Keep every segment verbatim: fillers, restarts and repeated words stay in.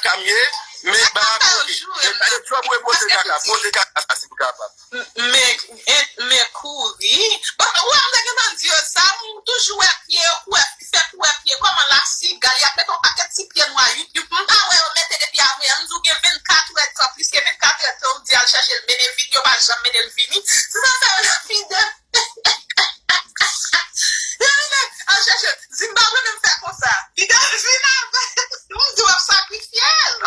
Sa m ye, men ba kote. Men gade tròp ou poze kaka, poze kaka sa si w kapab. Men, men kouri. Bon, ou wè m te gentan di yo sa, m toujou wè pye yo, kouwè, fè kouwè pye, kòman la siga, y ap met yon pakèt ti pye nwa, youp, youp, m pa wè yo mete depi avan yè, m di w gen vennkat èdtan, plis ke vennkat èdtan, ou di al chèche l mennen vini, yo pa janm mennen l vini. Se sa fè yo lapide m. Yo vini, al chèche l. Di m pa vle menm fè konsa. Li te vin avè m, m di w ap sakrifye l.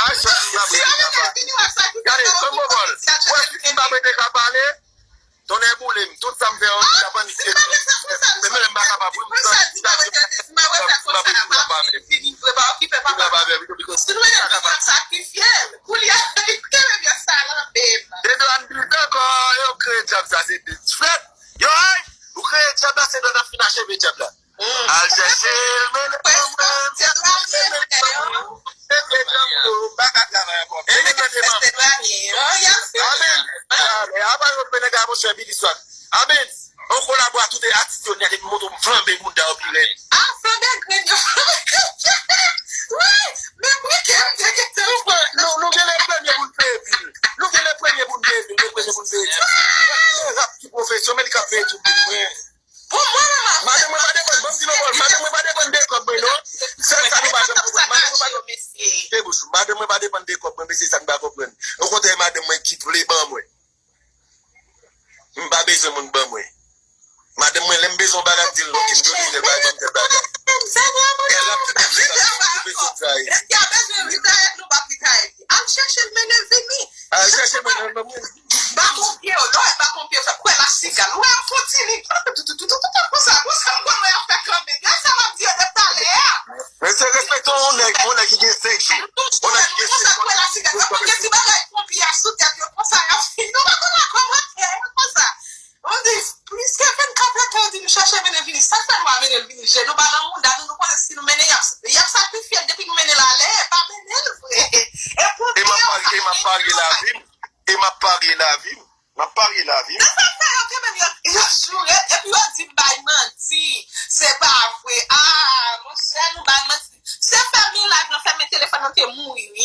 Al chèche m pa vle te ka pale. Gade, kòm bòbòl. Wè, si m pa vle te ka pale, tonnè boule m. Tout sa m fè an, li t ap annik. Men m pa kapab. Wi, m pa vle te ka pale. Vini vre, pa okipe papa. Si nou mennen vini, ap sakrifye l. Koulye a, li kenbe vye sa nan men m. Dedo a n plis ankò, yo kreye dyab sa, se de fèt. Yo, ay, ou kreye dyab la, se lè n ap fin acheve dyab la. Al chèche l, men l pa mwen, se pa mwen, men l pa mwen. Se kreye dyab yo, m pa ka travay ankò. Men men nan deman. Amen. Amen. Apa yo mennen gade monchè Billy Swag. Amen. On kolabo a tout atis yo nèt epi moto m flanbe bounda yo pi rèd. Ah, flanbe grenn yo, flanbe grenn yo. Wi, men wi ke m te gentan pran. Nou, nou gen le premye pou n peye bil. Nou gen le premye pou n peye bil, le premye pou n peye bil. Gade le rap ki pwofesyon, men li k ap peye tout bil mwen. Pou mwen menm avè. Madanm mwen pa depann, ban m di nou bon, madanm mwen pa depann de kòb mwen non. Sèl sa nou pa janm konprann. Madanm mwen pa depann. Te bouch ou. Madanm mwen pa depann de kòb mwen, mesye, sa nou pa konprann. Okontrè, madanm mwen ki vle ban mwen. M pa bezwen moun ban mwen. Madanm mwen, lè m bezwen yon bagay, m di l non, ki m bezwen tèl bagay, ban m tèl bagay. E rap ki pou fè sa, ki pou fè sa, e. Al chèche l mennen vini. Al chèche l mennen vini. Baton pye yo, non, e baton pye yo, fè kwè la siga. Ou wè, yo fon ti li. Toutoutoutou, konsa, konsa, m konn wè y ap fè kanmenm. Gad sa m ap di yo depi talè a. Mesye, respekte yon nèg, yon nèg ki gen senk jou. Yon nèg ki gen senk jou. Konsa, kwè la siga. Yo pote ti bagay ponpye a sou tèt yo, konsa, y ap fin. Nou pa konn nan kòmantè, konsa. Ou di, plis ke vennkat èdtan, ou di nou chèche mennen vini. Sa fè nou pa mennen l vini? Je nou pa nan mouda nou, nou konnen si nou mennen, y ap, y ap sakrifye l depi nou mennen l ale, pa mennen l vre. E pou e m ap parye, e m ap parye lavi m, e m ap parye lavi m, m ap parye lavi m. Se sa fè yo kenbe m, yo, yo joure, epi yo di m bay manti. Se pa vre. Ah, monchè, nou bay manti. Se fèmen live lan, fèmen telefòn nan te mouri, wi.